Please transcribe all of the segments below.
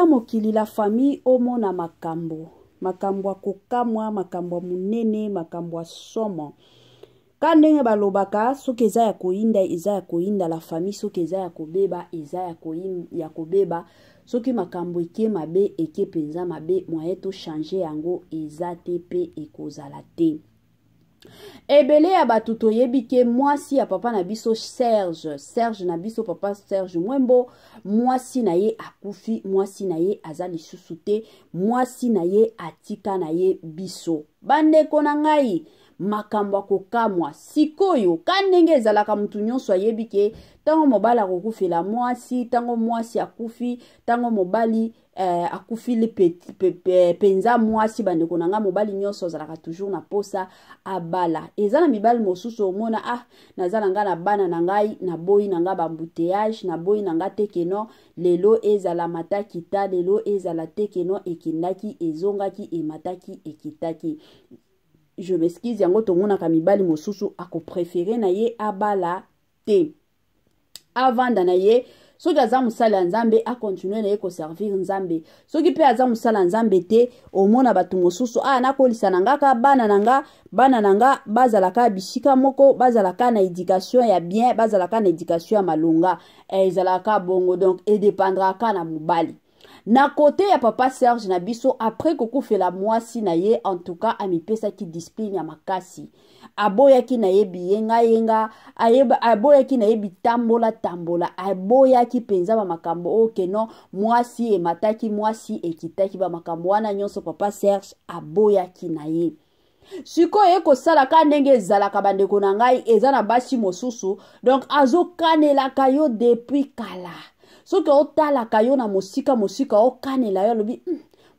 Tala mokili la famille omona makambo makambo ya kokamwa makambo ya monene makambo ya somo ka ndenge balobaka soki eza ya koyinda eza ya koyinda la famille soki eza ya kobeba eza ya, ya kobeba soki makambo eke mabe eke mpenza mabe moyen to change yango eza te mpe ekozala te. Ebele ya bato toyebi ke mwasi ya papa na biso Serge, Serge na biso papa Serge Mwembo, mwasi na ye akufi, mwasi na ye aza lisusu te, mwasi na ye atika na ye biso. Bandeko na ngai, makambo ya kokamwa sikoyo ka ndenge ezalaka motu nyonso ayebi ke ntango mobali akokufela mwasi, ntango mwasi akufi, ntango mobali eh, akufili mpenza mwasi. Bandeko na ngai, mobali nyonso azalaka toujours na posa abala. Eza na mibali mosusu omona, ah, naza na ngai na bana na ngai, naboyi na ngai bambouteillage, naboyi na ngai te keno lelo ezala matakita, lelo ezala te keno ekendaki ezongaki emataki ekitaki, je m'excuse. Yango tomonaka mibali mosusu akoprefere na ye abala te, avanda na ye. Soki aza mosali ya Nzambe, akontinue na ye koservir Nzambe. Soki mpe aza mosali ya Nzambe te, omona bato mosusu, ah, nakolisa na nga ka bana na nga, bana na nga bazalaka bisika moko, bazalaka na éducation ya bien, bazalaka na éducation ya malonga. Eh, ezalaka bongo. Donc edependraka na mobali. Na kote ya papa Serge na biso, après kokufela mwasi na ye, en tout cas amipesaki discipline ya makasi. Aboyaki na ye biyengayenga, aboyaki na ye bitambola tambola, aboyaki mpenza bamakambo oyo keno mwasi emataki mwasi ekitaki, bamakambo wana nyonso papa Serge aboyaki na ye. Sikoyo ekosala ka ndenge ezalaka, bandeko na ngai, eza na basi mosusu donc azokanelaka yo depuis kala. Soki otalaka yo na mosika mosika, okanela yo, alobi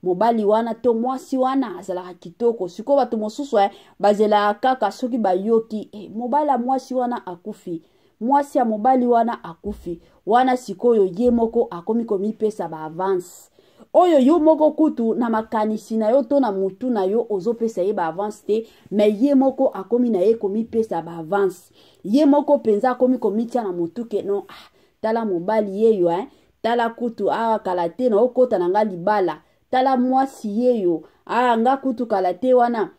mobali wana to mwasi wana azalaka kitoko. Sikoyo bato mosusu bazelaka kaka soki bayoki mobali ya mwasi wana akufi, mwasi ya mobali wana akufi, wana sikoyo ye moko akomi komipesa ba avance oyo yo moko kutu na makanisi na yo to na mutu na yo ozopesa ye ba avance te, me ye moko akomi na ye komipesa ba avance. Ye moko mpenza akomi komitia na motu ke non, ah, tala mobali yeyo, eh, tala kutu awa kala te na okota na nga libala, tala mwasi yeyo, ah, nga kutu kala te wana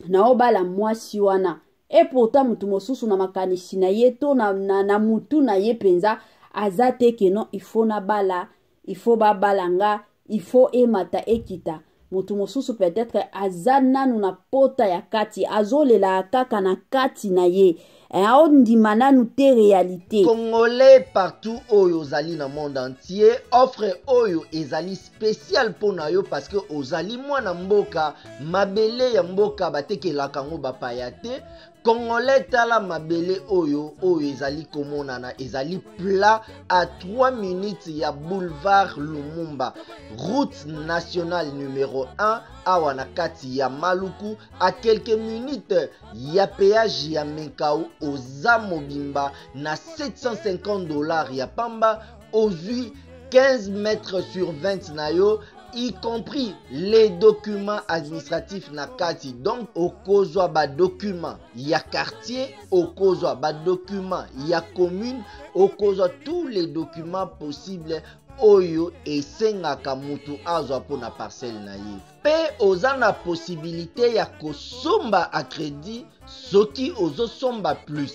naobala mwasi wana. E pourtant motu mosusu na makanisi na ye to na mutu na ye mpenza aza te ke non, il faut nabala, il faut babala nga, il faut emata ekita. Motu mosusu peut-être aza nanu na pota ya kati, azolela kaka na kati na ye, aondima nanu te réalité. Congolais partout oyo ozali na monde entier, offre oyo ezali spécial mpo na yo parce que ozali mwana mboka. Mabele ya mboka batekelaka yango bapaya te. Congolais, tala mabele oyo, oyo ezali komonana, ezali plat à 3 minutes ya boulevard Lumumba, route nationale numéro 1, awa na kati ya Maluku, à quelques minutes ya péage ya Menkao. Oza mobimba na 750 $ ya pamba, ozwi 15 mètres sur 20 na yo, y compris les documents administratifs na kati. Donc okozwa badocument ya quartier, okozwa badocument ya commune, okozwa tous les documents possibles oyo esengaka mutu azwa mpona parcelle na ye. Mpe oza na possibilité ya kosomba à crédit soki ozosomba plus.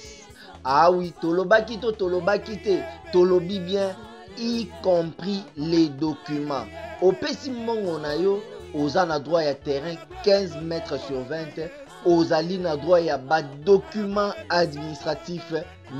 Ah oui, tolobaki to tolobaki te? Tolobi bien, y compris les documents. Opesi mbongo na yo, oza na droit ya terrain 15 mètres sur 20, ozali na droit ya badocument administratif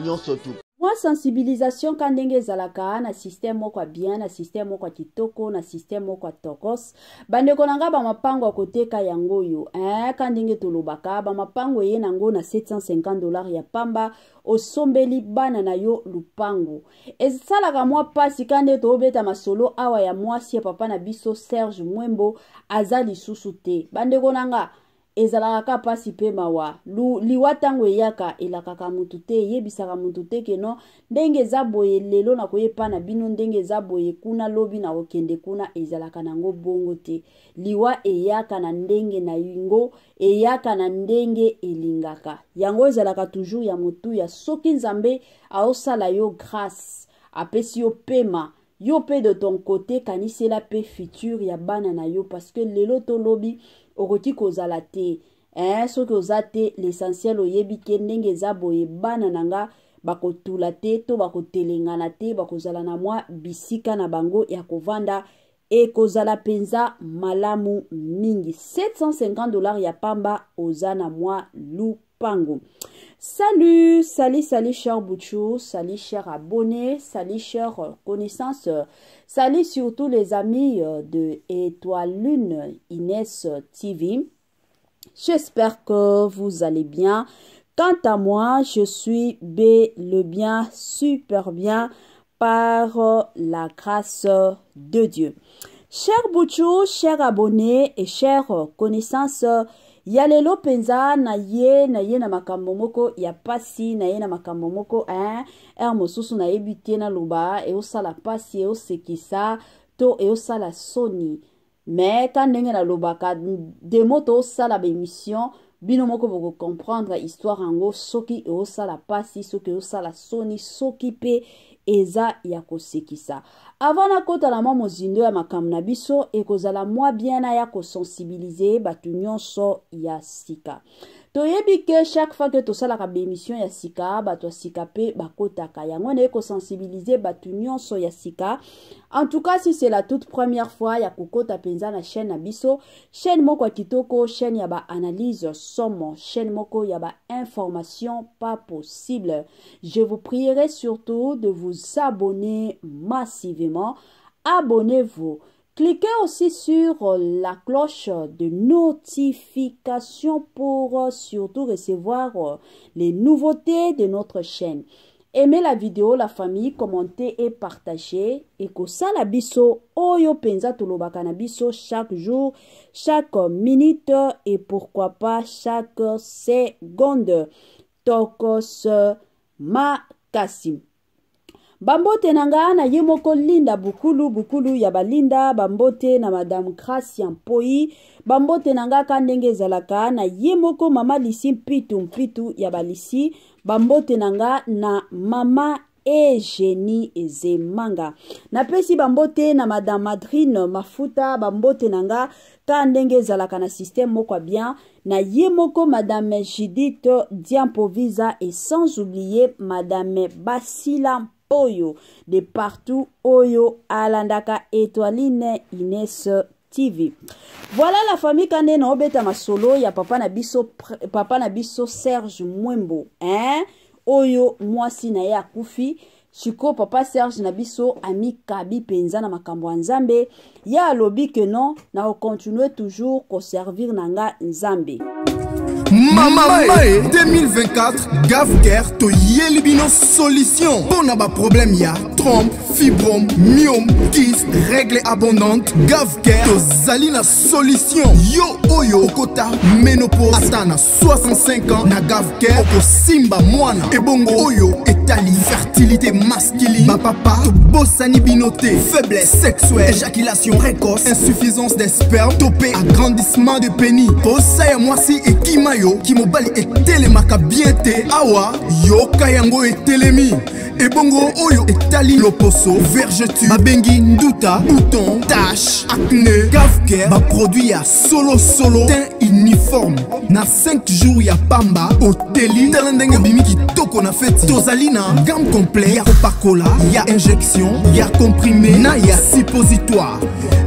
nyonso tu. Mwa sensibilisation ka ndenge ezalaka na système moko ya bien, na système moko ya kitoko, na système moko ya tokos. Bandeko na nga, bamapango ya koteka yango oyo, eh, ka ndenge tolobaka, bamapango eye nango na 750 $ ya pamba, osombeli bana na yo lupango. Esalaka mwa pasi ka nde tobeta masolo awa ya mwasi ya papa na biso Serge Mwembo aza lisusu te. Bandeko na nga, ezalaka ka pasi mpe mawa. Liwa ntango eyaka, elakaka mutu te, eyebisaka mutu te ke non, ndenge eza boye lelo nakoyepa na bino, ndenge eza boye kuna lobi nakokende kuna. Ezalaka nango bongo te. Liwa eyaka na ndenge na yango, eyaka na ndenge elingaka yango. Ezalaka toujours ya motuya soki Nzambe aosala yo grâce, apesi yo pema. Yo pe de ton cote kanisela pe futur ya bana na yo parce que lelo to lobi okoki kozala te eh, soki oza te l'essentiel oyebi ke ndenge eza boye bana na nga bakotula te to bakotelengana te, bakozala na mwa bisika na bango ya kovanda. Ekozala mpenza malamu mingi. 750 $ ya pamba, oza na mwa lupango. Salut, salut, salut cher Bouchou, salut cher abonné, salut cher connaissance, salut surtout les amis de Étoile Lune Inès TV. J'espère que vous allez bien. Quant à moi, je suis bel et bien, super bien, par la grâce de Dieu. Cher Bouchou, cher abonné et chère connaissance, ya lelo mpenza na ye na ye na makambo moko ya pasi, na ye na makambo moko hein, heure mosusu nayebi te naloba eosala pasi, eosekisa to eosala soni. Mais ka ndenge nalobaka demo tosala baémission, bino moko bokocomprendre histoire yango, soki eosala pasi, soki eosala soni, soki mpe eza ya kosekisa. Avant nakota na mwa mozindo ya makambo na biso, ekozala mwa bien na ya kosensibiliser bato nyonso ya sika. Toyebi ke chaque fois ke tosalaka baémission ya sika, bato ya sika mpe bakotaka. Yango naye kosensibiliser bato nyonso ya sika. En tout cas, si c'est la toute première fois ya kokota mpenza na chaîne na biso, chaîne moko ya kitoko, chaîne ya baanalyse somo, chaîne moko ya bainformation pas possible, je vous prierai surtout de vous abonner massivement. Abonnez-vous. Cliquez aussi sur la cloche de notification pour surtout recevoir les nouveautés de notre chaîne. Aimez la vidéo, la famille, commentez et partagez. Et kosala biso oyo penza tolobaka na biso chaque jour, chaque minute et pourquoi pas chaque seconde. Tokos makasi. Bambote na nga na ye moko Linda Bukulu, Bukulu ya balinda, bambote na Madame Gracia Mpoi, bambote na nga ka ndenge ezalaka na ye moko Mama Lisi Mpitu, Mpitu ya balisi, bambote na nga na Mama Eugénie Ezemanga. Napesi bambote na Madame Madrine Mafuta, bambote na nga ka ndenge ezalaka na système moko ya bien na ye moko Madame Judith Diampovisa, et sans oublier Madame Basila Mpoyo de partout oyo alandaka Étoiline Inès TV. Voilà la famille, kande na obeta masolo ya papa na biso, papa na biso Serge Mwembo, hein, oyo mwasi na ye akufi. Sikoyo papa Serge na biso amikabi mpenza na makambo ya Nzambe. Ye alobi ke non, na kocontinue toujours koservir na nga Nzambe. Mama Mae 2024, Gavker toyeli bino solution mpo na baproblème ya trompe, fibrome, myome, kyste, règle abondante. Gavker tozali na solution. Yo oyo okota ménopause ata na 65 ans, na Gavker okosimba mwana. Ebongo oyo etali fertilité masculine, bapapa tobosani bino te. Faiblesse sexuelle, éjaculation précoce, insuffisance des spermes to mpe agrandissement de pénis, posa ya mwasi ekima yo, kimobali etelemaka bien te, awa yoka yango etelemi. Ebongo oyo etali loposo, vergeture babengi nduta, bouton, tache, acné, Gavker baproduit ya solosolo, teint uniforme na 5 jours ya pamba oteli. Tala ndenge obimi kitoko na feti. Tozali na gamme complet ya kopakola, ya injection, ya comprimé na ya suppositoire.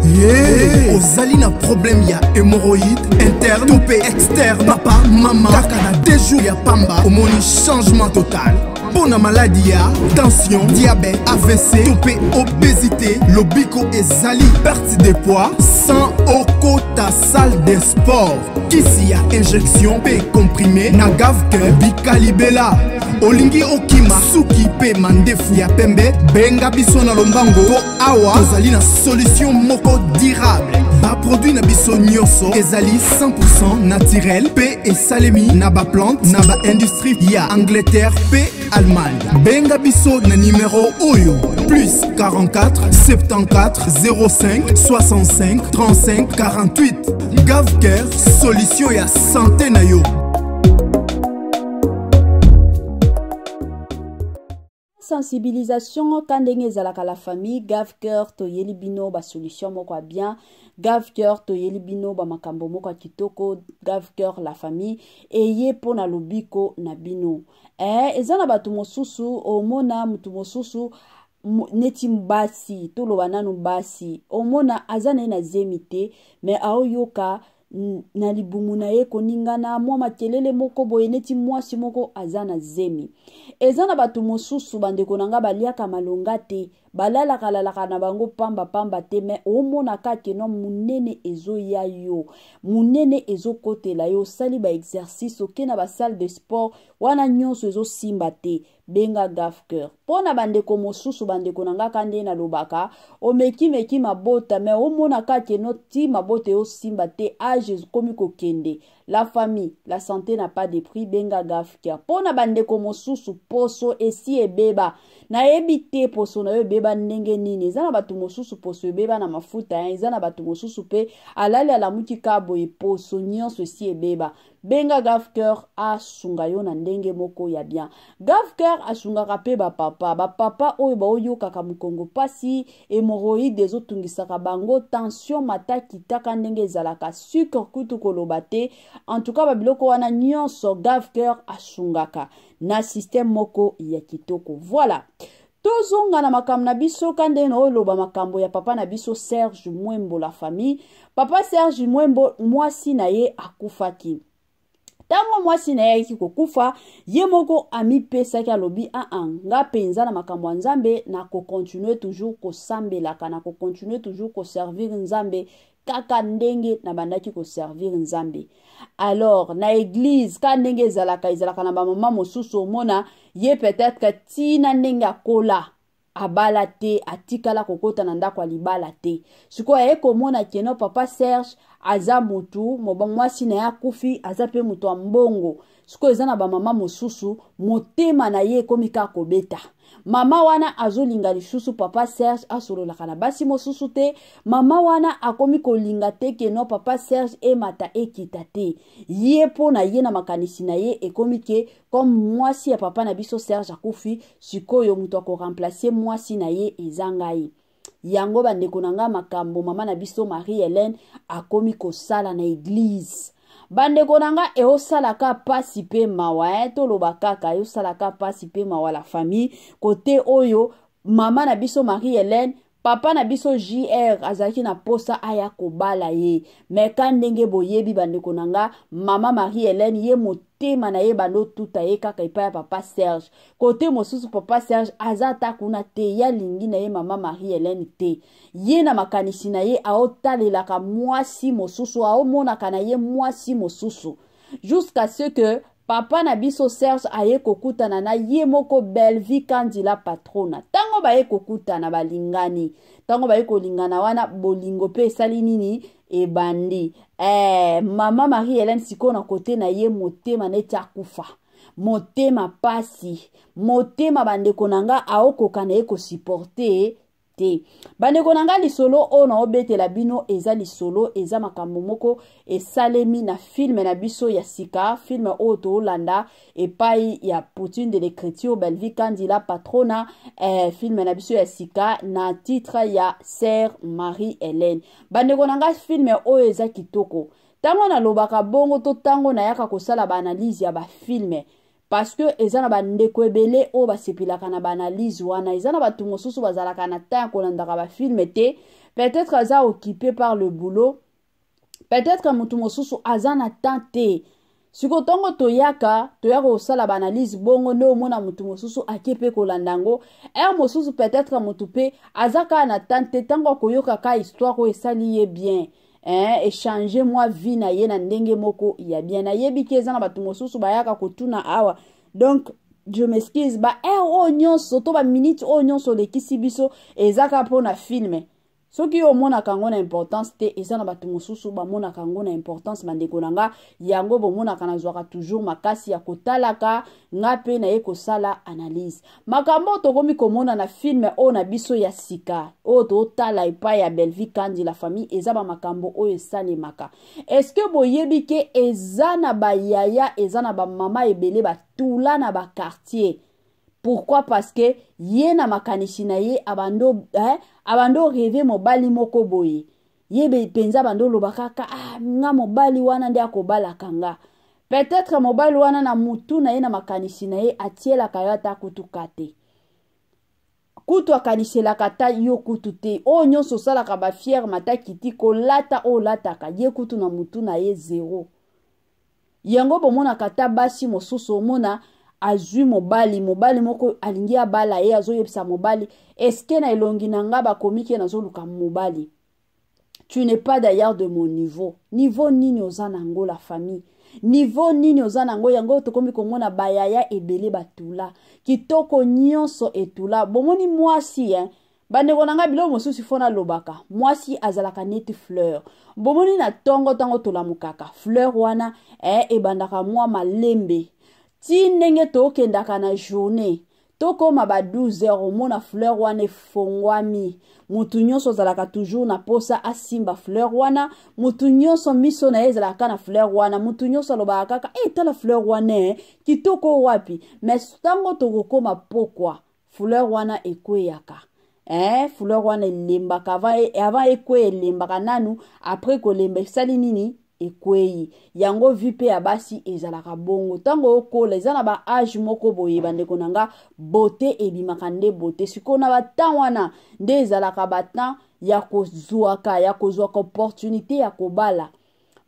Yeah. Ozali na problème ya hémorroïde interne to mpe externe, papa, mama, kaka na 2 jours ya pamba omoni changement total. Mpo na maladi ya tension, diabète, AVC to mpe obésité, lobiko ezali, perte de poids sans okota salle de sport. Kisi ya injection mpe comprimé na Gavker bikalibela. Olingi okima suki mpe mandefu ya pembe, benga biso na lombango mpo awa tozali na solution moko durable. Baproduit na biso nyonso ezali 100% naturel mpe esalemi na baplante na baindustrie ya Angleterre mpe Allemagne. Benga biso na numero oyo: plus 44 74 05 65 35 48. Gavker, solution ya santé na yo. Sensibilisation ka ndenge ezalaka la famille Gave Cœur, toyeli bino ba solution moko ya bien. Gave Cœur toyeli bino ba makambo moko ya kitoko. Gave Cœur la famille eye mpo na lobiko na bino. Eza na bato mosusu omona motu mosusu neti basi, toloba nanu basi, omona aza na ye na zemi te, me aoyoka na libumu na ye koningana mwa makelele moko boye neti mwasi moko aza na zemi. Eza na bato mosusu bandeko na nga baliaka malonga te, balalaka-lalaka na bango pamba-pamba te, me omonaka keno monene ezoya yo, monene ezokotela yo, osali ba exercice, oke na ba salle de sport, wana nyonso ezosimba te. Benga Gave Cœur. Mpo na bandeko mosusu, bandeko na nga ka nde nalobaka, omekimeki mabota, me omonaka keno ti mabota eosimba te, age ekomi kokende. La famille, la santé n'a pas de prix, benga Gave Cœur. Mpo na bandeko mosusu, poso esi ebeba. Nayebi te poso na yo ebeba ndenge nini. Eza na bato mosusu poso ebeba na mafuta, hein. Eza na bato mosusu pe alali alamuki ka boye poso nyonso esi ebeba. Benga Gave Cœur asunga yo na ndenge moko ya bien. Gave Cœur asungaka pe ba papa, ba papa oyo baoyokaka mokongo pasi, hémorroïde ezotungisaka bango, tension mata kitaka ndenge ezalaka, sucre kutu koloba te. En tout cas ba biloko wana nyonso Gave Cœur asungaka na système moko ya kitoko. Voilà. Tozonga na makambo na biso ka ndenge na oloba makambo ya papa na biso Serge Mwembo la famille. Papa Serge Mwembo mwasi na ye akufaki. Ntango mwasi na ye ayaki kokufa, ye moko amipesaki, alobi aa nga mpenza na makambo ya Nzambe na kokontinue toujours kosambelaka, na kokontinue toujours koservir Nzambe kaka ndenge nabandaki koservir Nzambe. Alors na eglise ka ndenge ezalaka, ezalaka na bamama mosusu omona ye peut-être tina ndenge akola abala te, atikala kokota na ndako ya libala te. Sikoyo aye komona keno papa Serge aza mutu mwasi na ye akufi, aza pe mutu ya mbongo. Sikoyo eza na bamama mosusu motema na ye ekomi kaka kobeta. Mama wana azolinga lisusu papa Serge asololaka na basi mosusu te. Mama wana akomi kolinga te keno papa Serge emata ekita te. Ye mpo na ye na makanisi na ye ekomi ke comme mwasi ya papa na biso Serge akufi, sikoyo moto akoremplace mwasi na ye eza ngai. Yango bandeko na nga makambo mama na biso Marie-Hélène akomi kosala na eglise. Bandeko na nga eosalaka pasi pe mawa, toloba kaka eosalaka pasi pe mawa la famille. Kote oyo mama na biso Marie-Hélène, papa na biso JR azalaki na posa aya kobala ye. Me ka ndenge boyebi bandeko na nga, mama Marie-Hélène ye motema na ye bando tuta ye kaka epai ya papa Serge. Kote mosusu papa Serge aza ata kuna te, ye alingi na ye mama Marie-Hélène te. Ye na makanisi na ye aotalelaka mwasi mosusu, aomonaka na ye mwasi mosusu. Jusqu'à ce que papa na biso Serge aye kokutana na ye moko Bellevue Kandila patrona. Tango baye kokutana balingani, tango baye kolingana wana bolingo pe esali nini ebandi. Mama Marie-Hélène sikoyo na kote na ye motema neti akufa. Motema pasi, motema bandeko na nga aokoka na ye kosupporter te. Bandeko na nga lisolo oyo naobetela bino eza lisolo, eza makambo moko esalemi na filme na biso ya sika, filme oyo toolanda epai ya Poutine de l'écriture Bellevue Kandila patrona, filme na biso ya sika na titre ya Sœur Marie-Hélène. Bandeko na nga filme oyo eza kitoko. Tango nalobaka bongo to tango nayaka kosala ba analyse ya ba filme, parce que eza na bandeko ebele oyo basepelaka na ba analyse wana. Eza na bato mosusu bazalaka na temps ya kolandaka ba filme te, peut-être aza occupé par le boulot, peut-être motu mosusu aza na temps te. Siko ntongo toyaka toyaka kosala ba analyse bongo nde omona motu mosusu ake pe kolanda yango. Heure mosusu peut-être motu pe aza kaka na temps te, ntango akoyoka ka histoire oyo esali ye bien, échanger moi vie na ye na ndenge moko ya bien. Nayebi ke eza na bato mosusu bayaka kotuna awa, donc je m'excuse, ba heure oyo nyonso to ba minute oyo nyonso olekisi biso eza kaka mpona filme. Soki yo omonaka yango na importance te, eza na bato mosusu bamonaka yango na importance. Bandeko na nga, yango bomonaka nazwaka toujours makasi ya kotalaka nga pe naye kosala analyse. Makambo oyo tokomi komona na filme oyo na biso ya sika oyo totala epai ya Bellevue Kandi la famille, eza ba makambo oyo esalemaka. Est-ce que boyebi ke eza na ba yaya, eza na ba mama ebele batula na ba quartier? Pourquoi? Parce que ye na makanisi na ye abando, eh, abando rêve mobali moko boye. Ye mpenza abando oloba kaka, ah, nga mobali wana nde akobalaka nga. Peut-être mobali wana na mutu na ye, na makanisi na ye, atielaka yo ata kutuka te. Kutu akaniselaka ata yo kutu te. Oyo nyonso osalaka ba fier mata kiti kolata oyo olataka, ye kutu na mutu na ye zero. Yango bomonaka ata basi mosusu, omona azwi mobali, mobali moko alingi abala ye, azoyebisa mobali, eske na elongi na nga bakomi ke nazoluka mobali? Tu n'es pas d'ailleurs de mon niveau. Niveau nini oza nango, la famille? Niveau nini oza nango? Yango tokomi komona bayaya ebele batula kitoko nyonso etula. Bomoni mwasi, hein? Bandeko na ngai, biloko mosusu fo nalobaka. Mwasi azalaka neti fleur. Bomoni na ntongo, ntango tolamukaka, fleur wana, eh, ebandaka mwa malembe ti ndenge tokendaka na journée, tokóma ba 12 heures, omona fleur wana efongwami. Mutu nyonso azalaka toujours na posa asimba fleur wana. Mutu nyonso miso na ye ezalaka na fleur wana. Mutu nyonso alobaka kaka, e, tala fleur wana, eh, kitoko wapi! Mais ntango tokokóma pokwa, fleur wana ekweyaka, eh, fleur wana elembaka. Avant ekweya, elembaka nanu. Après kolemba, esali nini? Ekweyi. Yango vie mpe ya basi ezalaka bongo. Ntango okola, eza na ba âge moko boye, bandeko na nga, beauté ebimaka nde beauté. Sikoyo na batemps wana nde ezalaka batemps ya kozwaka opportunité ya kobala.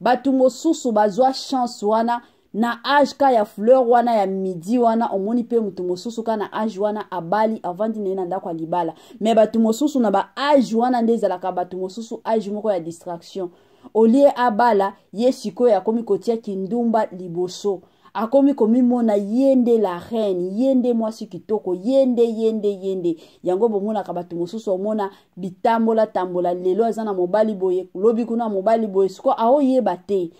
Bato mosusu bazwa chance wana na âge ka ya fleur wana ya midi wana. Omoni mpe moto mosusu ka na âge wana abali, avandi na ye na ndako ya libala. Mais bato mosusu na ba âge wana nde ezalaka bato mosusu âge moko ya distraction. Olie abala ye, sikoyo akomi kotia kindumba liboso, akomi komimona ye nde la reine, ye nde mwasi kitoko, ye nde, ye nde, ye nde. Yango bomonaka bato mosusu, omona bitambola tambola, lelo aza na mobali boye, lobi kuna mobali boye. Sikoyo aoyeba te,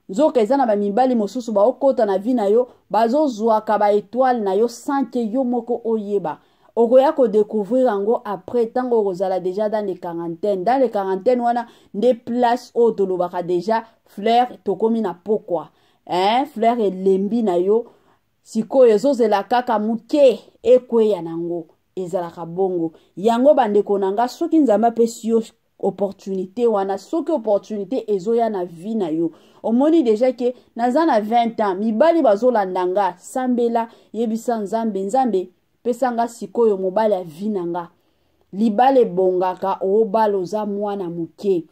nzoka eza na bamibali mosusu baokɔta na vie na yo, bazozwaka ba étoile na yo sans que yo moko oyeba. Okoya kodécouvrir yango après, ntango okozala déjà dans les quarantaine. Dans les quarantaine wana nde place oyo tolobaka déjà fleur tokomi na pokwa, hein? Fleur elembi na yo, sikoyo ezozela kaka moke ekweya nango. Ezalaka bongo. Yango bandeko na nga, soki Nzambe apesi yo opportunité wana, soki opportunité ezoya na vie na yo, omoni déjà ke naza na 20 ans, mibali bazolanda nga, sambela, yebisa Nzambe: "Nzambe, pesa nga sikoyo mobali ya vie na nga." Libala ebongaka obala oza mwana moke.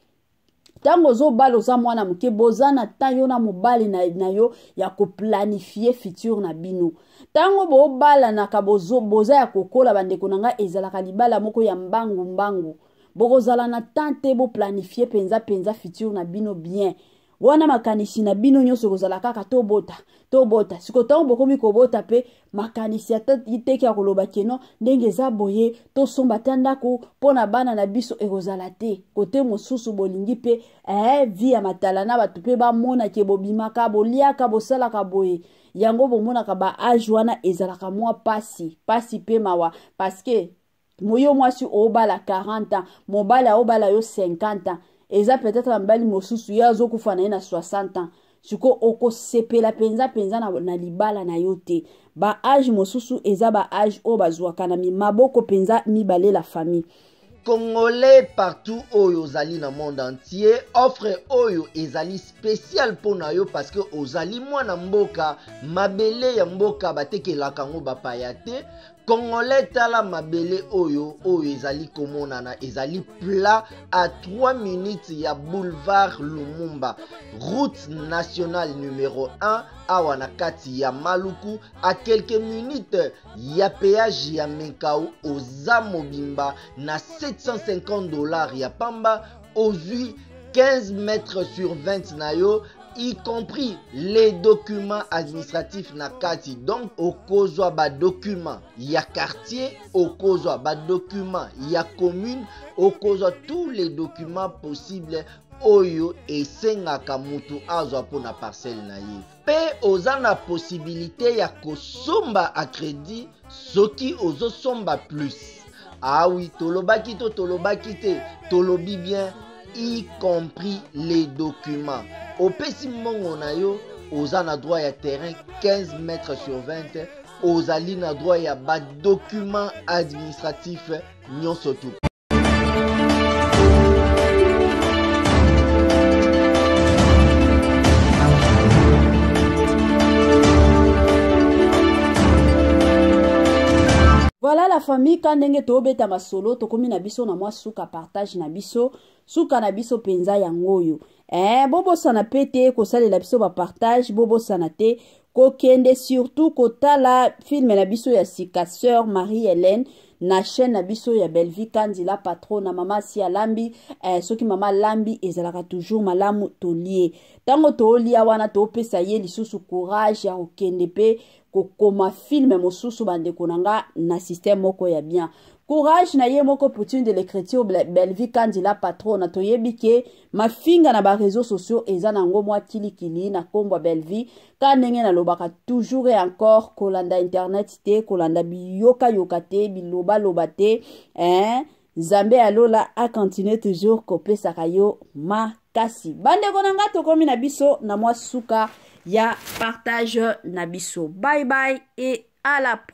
Ntango ozobala oza mwana moke, boza na temps, yo na mobali na yo, ya koplanifier futur na bino. Ntango bobalanaka, boza ya kokola, bandeko na ngai, ezalaka libala moko ya mbangu mbangu. Bokozala na temps te boplanifier mpenza mpenza futur na bino bien. Wana makanisi na bino nyonso ekozala kaka tobota, tobota. Siko ntango bokomi kobota mpe, makanisi ata teke ya koloba keno ndenge eza boye, tosomba ata ndako mpo na bana na biso, ekozala te. Kote mosusu bolingi mpe, eh, vie ya matala na bato mpe bamonake bobimaka, boliaka, bosalaka boye. Yango bomonaka ba âge wana ezalaka mwa pasi pasi mpe mawa, parce que yo mwasi obala 40 ans, mobali aobala yo 50 ans. Eza peut-être na mibali mosusu, ye azokufa na ye na 60 ans. Sikoyo okosepela mpenza mpenza na libala na yo te. Ba âge mosusu eza ba âge oyo bazwaka na maboko mpenza mibale, la famille. Congolais partout oyo ozali na monde entier, offre oyo ezali spécial mpo na yo, parce que ozali mwana mboka. Mabele ya mboka batekelaka yango bapaya te. Congolais, tala mabele oyo, oyo ezali komonana, ezali plat à 3 minutes ya boulevard Lumumba, route nationale numéro 1, awa na kati ya Maluku, à quelques minutes ya péage ya Menkao. Oza mobimba na 750 $ ya pamba, ozwi 15 mètres sur 20 na yo, y compris les documents administratifs na kati. Donc okozwa badocument ya quartier, okozwa badocument ya commune, okozwa tous les documents possibles oyo esengaka mutu azwa mpona parcelle na ye. Mpe oza na possibilité ya kosomba à crédit soki ozosomba plus. Awi, ah tolobaki to tolobaki te? Tolobi bien, y compris les documents. Opesi mbongo na yo, oza na droit ya terrain 15 mètres sur 20. Ozali na droit ya ba document administratif nyonso tu. Voilà la famille, ka ndenge tobeta masolo, tokomi na biso na mwa suka partage na biso, suka na biso penza yango oyo. Bobosana pe te kosalela biso ba partage, bobosana te kokende surtout kotala film na biso ya sika Sœur Marie-Hélène na chaîne na biso ya Bellevue Kandi la patronne na mama si alambi. Soki mama alambi ezalaka toujours malamu tolie. Tango tolia wana topesa ye lisusu courage ya kokende pe kokoma film mosusu bandeko na nga na système moko ya bien. Courage na ye moko Poutine de l'écriture Bellevue Kandi la patronne, toyebi ke mafinga na ba réseaux sociaux eza nango mwa kilikili na kombo ya Bellevue. Ka ndenge nalobaka toujours et encore, kolanda internet te, kolanda biyoka yoka te, biloba loba te, hein? Nzambe ya lola a continuer toujours kopesaka yo makasi. Bandeko na nga, tokomi na biso na mwa suka ya partage na biso. Bye bye et à la prochaine.